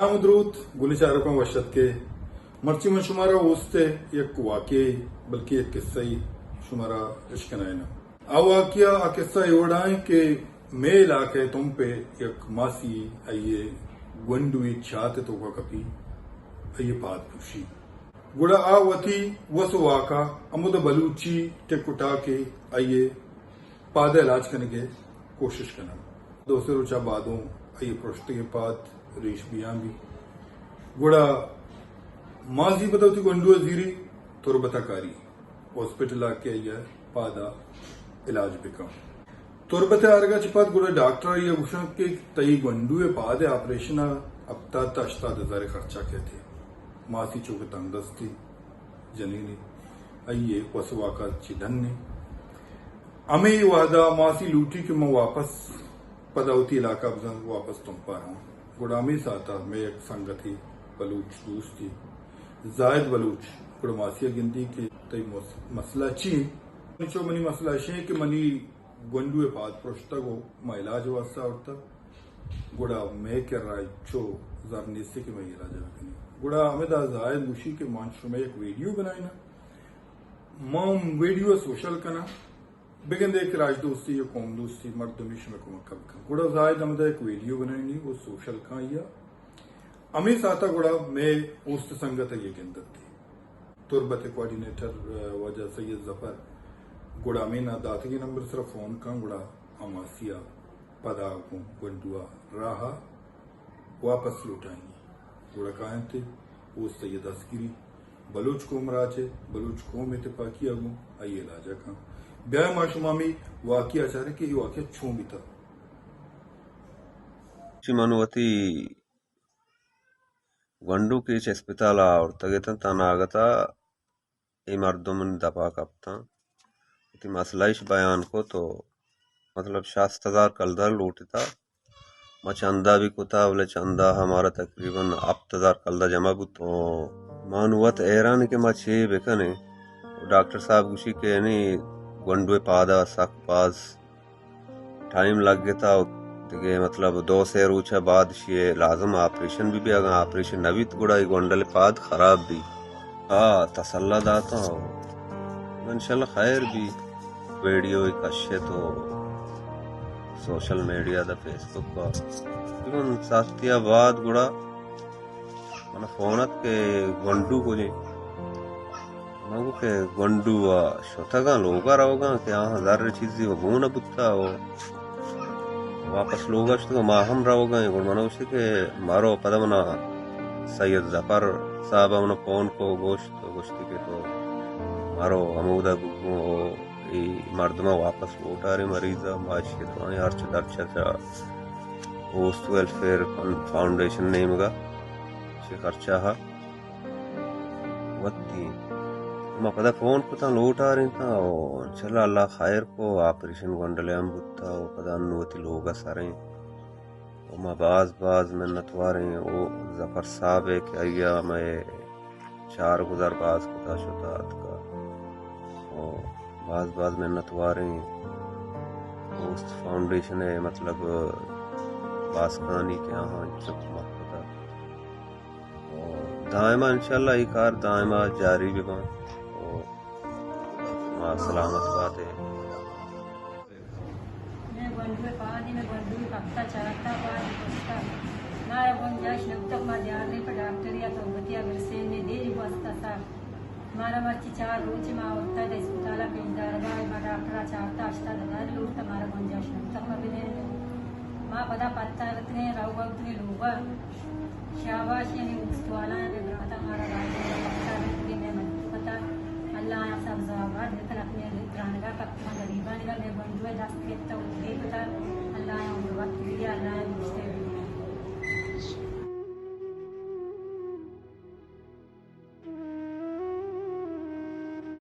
سلام و دروت، گلیں چاروکاں وش اتکے۔ مرچی من شمارا اوست ءِ یک واقعے بلکہ یک قصہ ئے شمارا اشکنائیناں۔ آ واقعہ، آ قصہ اے وڑا ایں کہ مئے علاقہ ءِ تمپ ءَ یک ماسی، آئی ءِ گونڈوے چات ءِ توکا کپی، آئی ءِ پاد پروشی۔ گڑا آ وتی وس و واکا ہمودا بلوچی ٹک و ٹاک ءَ آئی ءِ پاد ءِ علاج کنگ ءِ کوشش کناں۔ دو سے روچا بعد اوں آئی ءِ پرشتگیں پاد ریش بیان بی۔ گڑا ماسی پدا وتی گونڈو ءَ زیری، تربت ءَ کاری، ہاسپٹل ءَ کہ آئی ءِ پاد ءَ علاج بکن۔ تربت ءَ آرگ ءَ چہ پد گڑا ڈاکٹر آئی ءَ گوشنت کہ تئی گونڈو ءِ پاد ءِ آپریشن ءَ ہپتاد تا ہشتاد ہزار ءِ خرچہ کئیت۔ ماسی چو کہ تنگ دستی جنینے، آئی ءِ وس واک ءَ چہ ڈن ایں۔ ہمے وہد ءَ ماسی لوٹی کہ من واپس پدا وتی علاقہ بزاں، واپس تمپ ءَ رواں۔ گڑا ہمے ساعت ءَ مئے یک سنگتے بلوچ دوستے زاہد بلوچ گڑا ماسی ءَ گندی کہ تئی مس-، مسئلہ چی ایں؟ چو منی مسئلہ اش ایں کہ منی گونڈو ءِ پاد پرشتگ و ما علاج واسطہ آورتگ، گڑا مئے کرا چو زر نیست کہ ما علاج بکنیں۔ گڑا ہمدا زاہد گوشی کہ من شمئے یک ویڈیو بنائیناں، ما ویڈیو ءَ سوشل کناں، بگندے کہ راج دوستی یا قوم دوستی مردمی شمئے کمک ءَ بکن۔ گڑا زاہد ہمدا یک ویڈیو بنائینی و سوشل کاں آئی ءَ۔ ہمے ساعت ءَ گڑا مئے اوست سنگت آئی ءَ گندت۔ تربت ءِ کوآرڈینیٹر، آ، واجہ سید ظفر گڑا ہمے نا داتگیں نمبر ءِ سرا فون کن، گڑا آ ماسی ءَ پدا گوں گونڈو ءَ راہ ءَ واپس لوٹائینی۔ گڑا کاینت اوست ءِ دستگیری بلوچ قوم راج ءِ، بلوچ قوم ءِ تپاکی ءَ گوں آئی ءِ علاج ءَ کن۔ بیا ما شما ہمے واقعہ ءَ چاریں کہ اے واقعہ چون بیتگ۔ چی من وتی گونڈو کہ چہ اسپتال ءَ آورتگ اتاں، تاں ناگت ءَ اے مردم منی دپ ءَ کپتاں۔ وتی مسئلہ اش بیان کت و مطلب شست ہزار کلدار لوٹتا۔ ما چندہ بھی کتا، بلے چندہ ہمارا تقریباً ہپت ہزار کلدار جمع بوت۔ و ما نوں وت حیران کہ ما چے بکنیں۔ ڈاکٹر صاحب گوشی کہ یعنی گونڈو ءِ پاد ءَ سک باز ٹائم لگتا و دگہ مطلب دو سے روچ ءَ بعد اشی ءِ لازم آپریشن بہ بی، اگاں آپریشن نہ بیت گڑا اے گونڈل ءِ پاد خراب بی۔ آ تسلا داتاں و انشاءاللہ خیر بی۔ ویڈیو ءَ کشت و سوشل میڈیا دا، فیس بک ءَ۔ من ساعتے ءَ بعد گڑا من فون ات کہ گونڈو کجیں؟ من گو کہ گونڈو ءَ شتگاں لوگ ءَ روگاں کہ آہاں زر چیزی و گون بوتا و واپس لوگ ءَ شتگاں، ما ہم روگاں۔ گڑا من گوشت کہ مرو، پدا منا سید ظفر صاحب ءَ منا فون کو، گوشت، گوشتی کہ تو مرو ہمودا بگو و اے مردم ءَ واپس لوٹارے مریض ءَ، ما اشی ءَ درائیں ہرچ درچ ءَ چہ اوست ویلفیئر فن-، فاؤنڈیشن نیمگ ءَ چہ خرچہ ءَ وتی۔ ما پدا فون کتاں لوٹارینتاں و انشاءاللہ اللہ خیر کو، آپریشن گونڈلے ہم بوتا و پدا انو وتی لوگ ءَ سریں۔ و ما باز باز منتواریں او ظفر صاحب ءِ کہ آئی ءَ مئے چار گزر باز کتا شتا اتکا۔ و باز باز منتواریں اوست فاؤنڈیشن ءِ مطلب باسکانی کہ آہاں انچو کمک کتا۔ و دائما انشاءاللہ اے کار دائما جاری بہ باں۔ و ما سلامت بات ئے۔ مئے گونڈو ءِ پادی، مئے گونڈو ءِ کپتا چارتا پاد کشتا۔ مارا گنجائش نبوتگ، ما دیاریں پہ ڈاکٹری ءَ تربتی ءَ برسیں، مئے دیر گوستا سا۔ مارا مرچی چار روچ ما اوتاد اسپتال ءَ پیش دارگا، ما ڈاکٹر ءَ چارتا ہشتاد ہزار لوٹتا، مارا گنجائش نبوتگ ما بنیں۔ ما پدا پتارتگیں، روگ بوتگیں لوگا۔ شاباش یعنی اوستوالاں بہ براتاں مارا